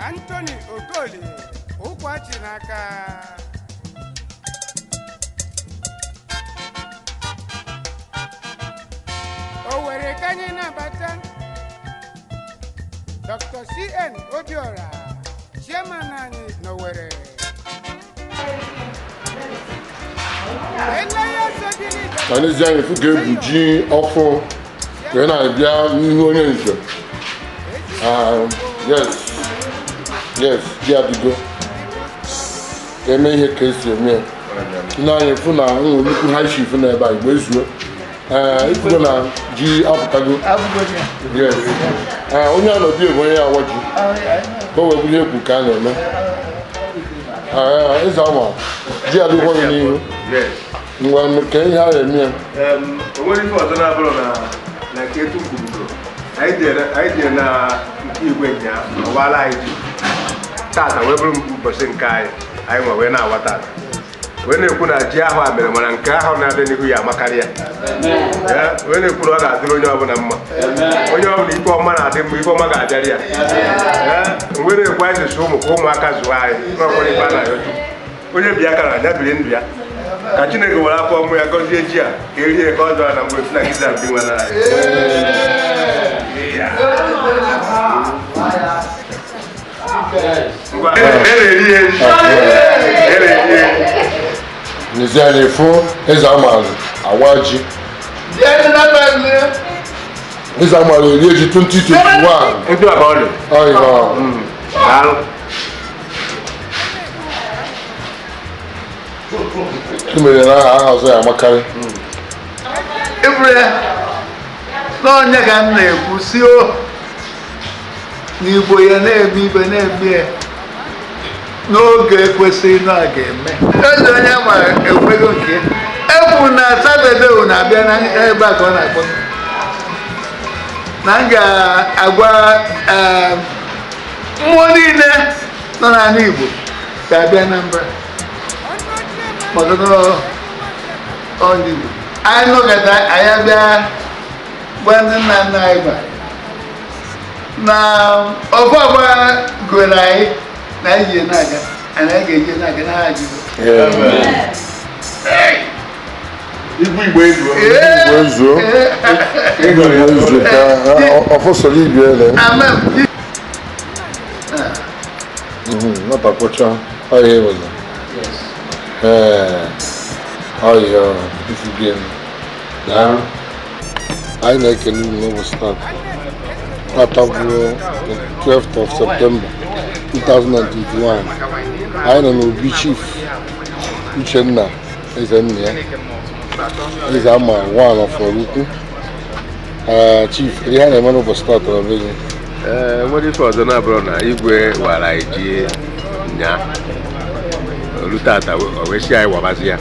Anthony Okoli ụkwachi n'aka. O were ka anyị na-abata Dr. CN Obiora, chairman anyị n'Owerri. Ka n'ezie anyị fụ ga-ebu ji ọfụ wee na-abịa n'ihu onye nze. Ah, yes, yes, ji adịgo ka eme ihe ka esi eme ya. Ndị anyị fụ na nwere nnukwu high chief na ebe a, Igbo ezuo. Ee, ifugo na ji apụtago. Yes. Ee, onye anọbi bụ onye awa ji ka o wee bụrụ ekwu ka a na-eme. Ee, eze ama ji adịghị gị n'ihu. Ngwa, ka ihe a na-eme ya. O nwere ife ọzọ na-abụrụ na na nke etu kwurugo anyị jere na nke igwe nyaa ọwala anyị ji tata wee bụrụ ụbọchị nke anyị anyị nwe wee na-awa tata wee na-ekwu na ji ahụ a mere, mana nke ahụ na-abịa n'ihu ya amakarị ya. Wee na-ekwu na ọ ga-adịrị onye ọbụla mma, onye ọbụla ife ọma na-adị mma, ife ọma ga-abịara ya. Wee na-ekwu anyị sisi ụmụ ka ụmụaka zụọ anyị n'ọkwara ife a na-ayọ Chukwu, onye bi aka na anya biri ndụ ya ka Chineke were afọ ọmụ ya gọzie ji a ka erie ka ọ dọọ na mgbe si na Jizọs dị nwe anyị. Ngwa, ere eri. Ere eri. N'ezie anyị fụ eze amaala awa ji. Eze amaala eri ji 2021. Etu a ka ọ dị. Ọyọ. Daalụ. I mere na aha ọzọ ya amakarị. Ịbụrụ ya n'ọnya ka m na-ekwu si o n'Igbo ya na-eme ibe na-eme ya n'oge ekwesịghị na a ga-eme. Eze onye ma ekwego nke ekwu na Satọde na-abịa na ebe a ka ọ na-akpọ na m ga-agwa mmụọ niile nọ n'ala Igbo ga-abịa Anambra maka na ọ ndị Igbo anyị nọkọta anyị abịa gwa ndị nna nna anyị gwara na ọfọ ọgba gụrụ anyị na anyị ji na-aga, anyị ga-eji na-aga n'aha Jizọs. Igwe Igbo ezuo. Igbo ezuo. Igbo ezuo ka ọfọ soro ibi ele. Amen. Nwata kwọcha ọhịa ịwụla. Ee, ọhịa isi gị. Daalụ. Anyị na-ekele unu n'ụbọchị tata. Tata bụ the 12th of September 2021. Anyị nọ n'obi Chief Uchenna Ezenna, eze ama one of Oraukwu. Chief, ihe a na-eme n'ụbọchị tata na be gị? Ee, nwere ife ọzọ na-abụrụ na igwe wara anyị ji nya olu tata o wee si anyị wabazi ya,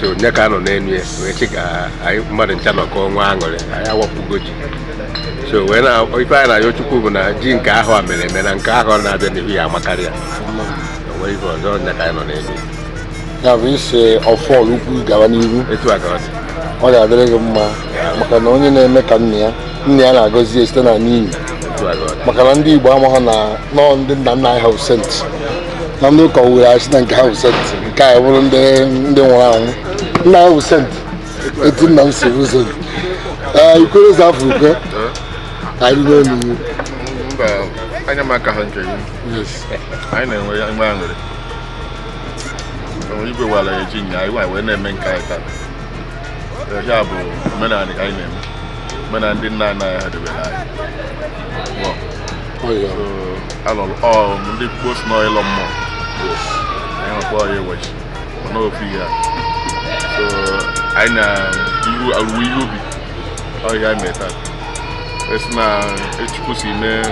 so nye ka a nọ n'enu ya wee sị ka anyị mmadụ ncha nọkọ nwa aṅụrị anyị awapụgo ji, so wee na ife anyị na-ayọ Chukwu bụ na ji nke ahụ a mere eme na nke ahụ na-abịa n'ihu ya amakarị ya. O nwere ife ọzọ, nya ka anyị nọ n'enu Ya bụ ise ọfọ Oraukwu gawa n'ihu. Etu a ka ọ dị. Ọ ga-adịrị gị mma maka na onye na-eme ka nna ya, nna ya na-agọzi ya site na n'iyi. Etu a ka ọ dị. Maka na ndị Igbo amaghị na nọọ ndị nna nna anyị ha bụ saint, na ndị ụka were anyị sị na nke ha bụ saint, nke anyị bụrụ ndị ndị nwụrụ anwụ. Nna ha bụ saint, etu nna m si bụ saint. Ee, ikwere eze afọ ukwe ka anyị ruo n'elu. Mba, anya m aka ha nke gị. Yes. Anyị na-enwe enwe aṅụrị. Onwe igwe wara ya ji nya anyị wee na-eme nke anyị taa. Ya bụ omenala ka anyị na-eme, omenala ndị nna nna anyị ha debere anyị. Ọyọ. Alọrọ ọ ndị gboo si n'ịlọ mmụọ. Anyị nwekwa ọya ewechi mana ofu ihe a, so anyị na ihu awuwe ihe ubi ọhịa anyị mere taa, esi na Chukwu si mee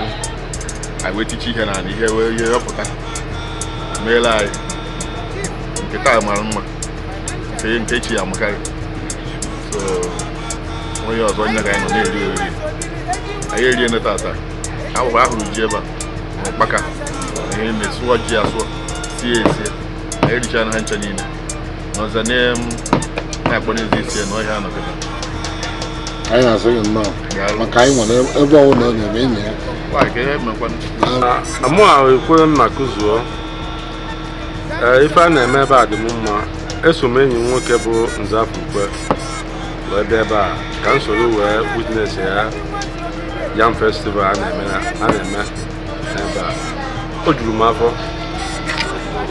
anyị wee tichi ihe na ihe wee ihe rọpụta meela anyị nke taa mara mma, nke nke echi ya amakarị. So onye ọzọ nya ka anyị nọ na-eri oriri anyị erie na tata ahụrụ ahụrụ ji ebe a na ụkpaka na ihe na-esụọ ji asụọ sie esie anyị ericha na ha ncha niile na ọzọ na-akpọ n'ezi isi na ọhịa anọkọta. Anyị na-asị gị nnọọ maka anyị nwere ebe ọbụla ọ na-eme enyi ya. Mụ a ekwere m na kụzuo. Ee, ife a na-eme ebe a dị m mma. Eso m enyi m nwoke bụ Nzafukwe wee bịa ebe a ka m soro wee witness ya Yam Festival a na-eme n'ebe a. O juru m afọ.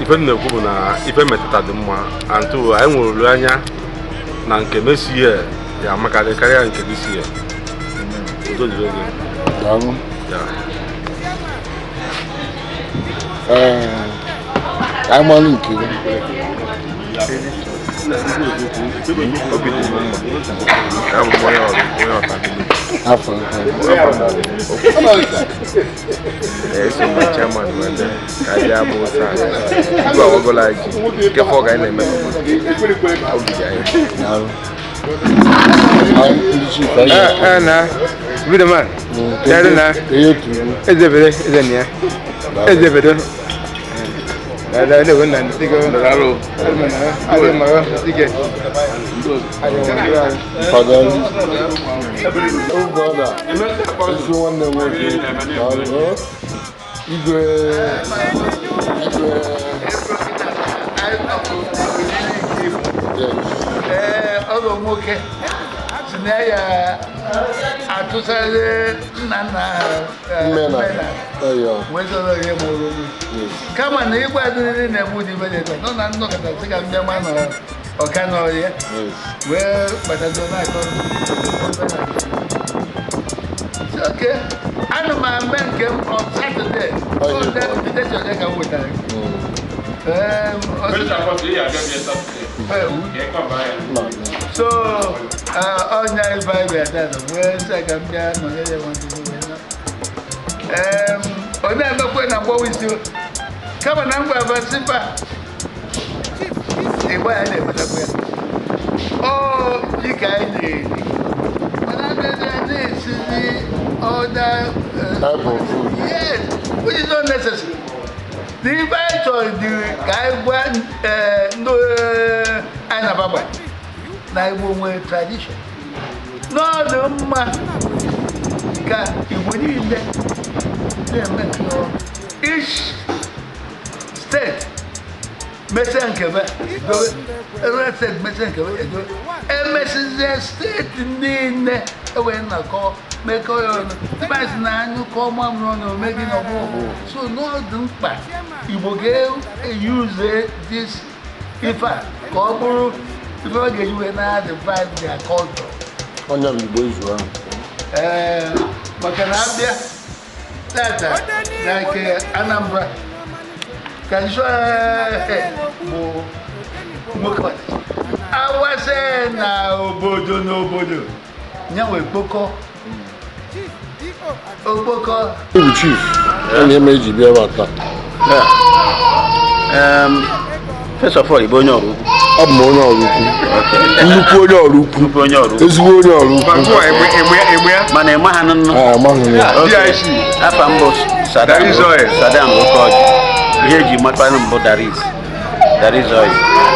Ife m na-ekwu bụ na ife metụta dị mma, and too anyị nwere olileanya na nke next year ya amakarị karịa nke this year. Udo dịrị gị. Daalụ. Ya. Ee, ka anyị malụ nke gị. Obi dị m mma. Abụ m onye Ọtabili. Afọ. Eso m chairman wee bịa ka anyị bịa bụ taa. Igwe awagola ji nke fọ ka anyị na-eme obi dị anyị. Daalụ. Anyị ndị chief anyị Eh, na video man. Daalụ na. ihe turu. Ezebere eze na ya. Ezebere. Daalụ na na ndigo. Daalụ. Adị mma ike. Fada. Oh brother. Ezi nwanne m nwoke. Daalụ. Igwe. Igwe. Yes. Ee, ọgọ nwoke si na ya atụsarị nna nna ha Mmena. Eyo. Wee sọrọ ihe mụrụ onwe. Yes. Kama na ịgba adịrịrị na-eme ụdị ibe dị etu a, nọ na nnọkọta sị ka m bịa ma nọ ọka n'ọhịa Yes. wee kpatazo na-akọ. Sị, okay, ana m ame nke m on Saturday. Oh, yeah. So that invitation ya ka m wetara. No. So ọnya ibe anyị bịara tata wee sị ka m bịa nọnyere ya nwantịntị wee nọ. Ọ na-emekwe na mgbawa isi kama na mgba abasịba ịgba ya na-emetakwa ya ọ ji ka anyị na-eri, mana abịazi a na-esizi ọda. Type of food. Yes, which is not necessary. The ife anyị chọrọ dị ka anyị gwa ndị anyị na-agbagba na Igbo nwere tradition n'ọdụ mma ka Igbo niile na-eme nke ọma. Each state mesia nkebe dobe, every state mesia nkebe edobe, emesizie steeti niile ewee nnọkọ mekọ ya ọnụ mmasị na anyụkọ mamịrị ọnụ ome gị n'ọgbọ. So n'ọdụ mkpa Igbo ga-eyuze this ife a ka ọ bụrụ ife ọ ga-eji wee na-revive their culture. Onye bụ Igbo izu ahụ. Ee, maka na abịa tata na nke Anambra ka nsọ bụ nwoke ọchịchị awase na obodo n'obodo ya wee kpokọ okpokọ. Ịbụ chief. Onye eme eji bịa ebe a taa. First of all, ị bụ onye ọrụ ukwu? Abụ m onye ọrụ ukwu. Nnukwu onye ọrụ ukwu. Nnukwu onye ọrụ ukwu. Ezigbo onye ọrụ ukwu. Mana ị maha nnụ. Ah, amaghị m ya. Okay. Afa mbụ Sadam. Dariz Oil. Sadam Okoji. Ihe eji makwanụ mbụ Dariz. Dariz Oil.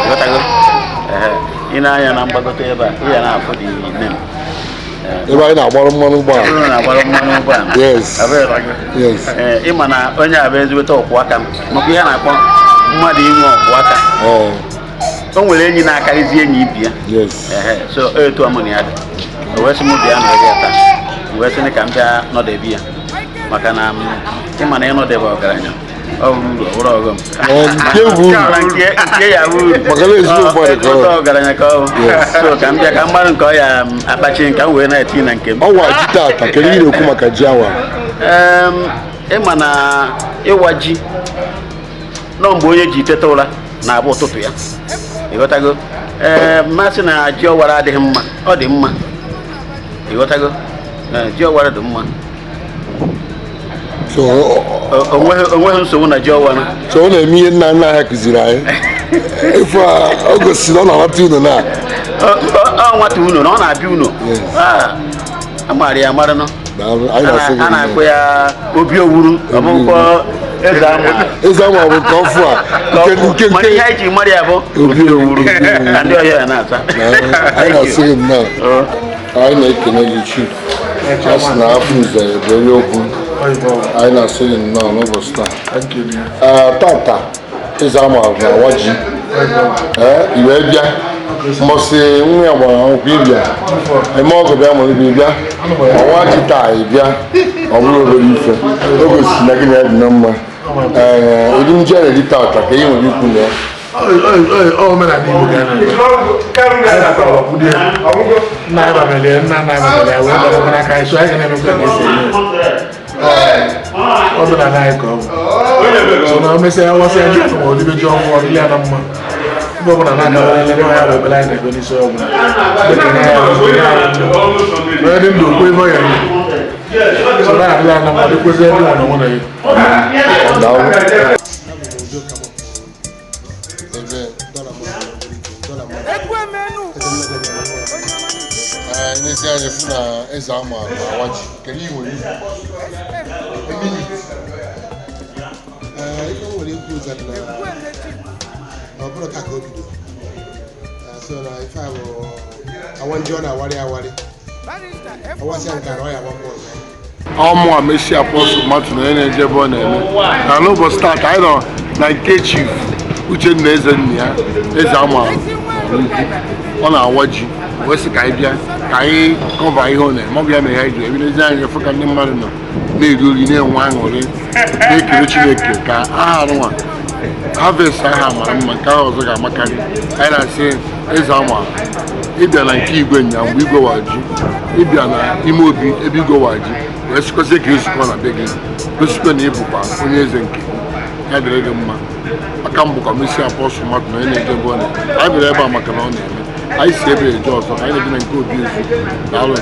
Ịghọtago? Ehe. Ị na-anya na mgbagote ebe a, ị ya na-afụ the name. Ebe anyị na-agbarụ mmanụ ụgbọala. Unu na-agbara mmanụ ụgbọala. Yes. Abịaghị. Yes. Ee, ị ma na onye a bụ ezigbote ọkwụ aka m maka ihe a na-akpọ mmadụ inwe ọkwụ aka. Ee, O nwere enyi na-akarịzi enyi ibi ya. yes. Ehe, so etu amụ na ya dị o wee sị m bịa nọrọ ya taa, m wee sị ka m bịa nọdebe ya maka na m ịma na ịnọdebe ọgaranya ọ bụrụ uru ọ bụrụ ọghọm. Ee, nke bụ uru. Mana nke ya bụ uru. Maka na ezigbo Ọ, mmadụ ka ọ bụ. ezigbote ọgaranya ka ọ bụ. Yes. So ka m bịa ka m gbarụ nke ọ ya m, akpachi nke m wee na-eti na nke m. Ọwa ji tata, kedu ihe ị na-ekwu maka ji awa? Ịma na ịwa ji nọ mgbe onye ji teta ụra na-abụ ụtụtụ ya, ịghọtago? Ee, mmasị na ji ọwara adịghị mma, ọ dị mma, ịghọtago? Ee, ji ọwara dị mma. So Onweghị nsogbu na ji ọwara. So ọ na-eme ihe nna nna ha kụziri anyị. Ife a o gosiri ọ na-anata unu na Ọ nwata unu na ọ na-abịa unu. Yes. Ah, a maara ya amara nọ. Daalụ, anyị na-asị gị A na-akpọ ya obi owuru, ọ bụkwa eze ama. Eze ama bụ nke ọfụ a nke Mana nke ihe anyị ji mara ya bụ Obi owuru. Ka ndị ọhịa ya na-ata. Daalụ, anyị na-asị gị nnọọ. Oh. Anyị na-ekene gị, chief. A sị na afọ nze bụ onye okwu. Anyị na-asị gị nnọọ n'ụbọchị taa. Ee, tata eze ama na-awa ji. Ee, i wee bịa mbọsị nwa ya gbara akwụkwọ, ịbịa eme ọgụ, bịa mụrụ gị, bịa ọwa ji taa, ị bịa. Ọ bụrụ obere ife o gosiri na gị na ya dị na mma. Ee, ụdị nji a na-eri tata ka ị nwere ikwu na ya? Omenala Igbo ga na nna anyị babelie, nna nna anyị babelie wee dabakwa n'aka anyị, so anyị ga na-emekwa ka esi eme ya. Omenala anyị ka ọ bụ, so na o mesịa wasịa ji ma odibe ji ọnwụ ọdịla ya na mma. Mgbe ọbụla na-agawa elele ya bụ ekpere anyị na-ekpe n'isi ọbụla. Chineke nye ya ndụ, nye anyị ndụ. Onye dị ndụ okwu ebe ọ ya eme. So na adịla ya na mma, dịkwazie ndị nwa na onwe na ya. Daalụ. Ee, n'ezi anya fụ na eze ama na-awa ji, kedu ihe nwere ikwu? Ee, ife m nwere ikwu ụzọ dị na na ọ bụrụ taa ka o bido. So na ife a bụ awa ndị ọ na-awarị awarị, ọwasịa nke na ọ ya agbakwa ọzọ. Ọmụ Amesi Apostle Martin, onye na-eje ebe ọ na-eme na n'ụbọchị taata, anyị nọ na nke Chief Uchenna, eze nna ya, eze ama ọ na-awa ji, wee sị ka anyị bịa ka anyị cover ihe ọ na-eme. Ọ bụ ya mere anyị ji ebilezi anyị fụ ka ndị mmadụ nọ na-eri ori, na-enwe aṅụrị, na-ekele Chineke ka aha arụnwa harvest aha mara mma, nke ahụ ọzọ ga-amakarị. Anyị na-asị eze ama, ịbịa na nke igwe nya mgbe igwe wa ji, ịbịa na ime obi ebe igwe wa ji, wee sịkwazie ka ezukọ na be gị, gosikwa na ị bụkwa onye eze nke ya. Dịrị gị mma. Aka m bụkwa Messi Apostle Martin, onye na-eje ebe ọ na-eme. Anyị bịara ebe a maka na ọ na-eme. Anyị si ebe eje ọzọ, anyị na-eje na nke obi ezu. Daalụ.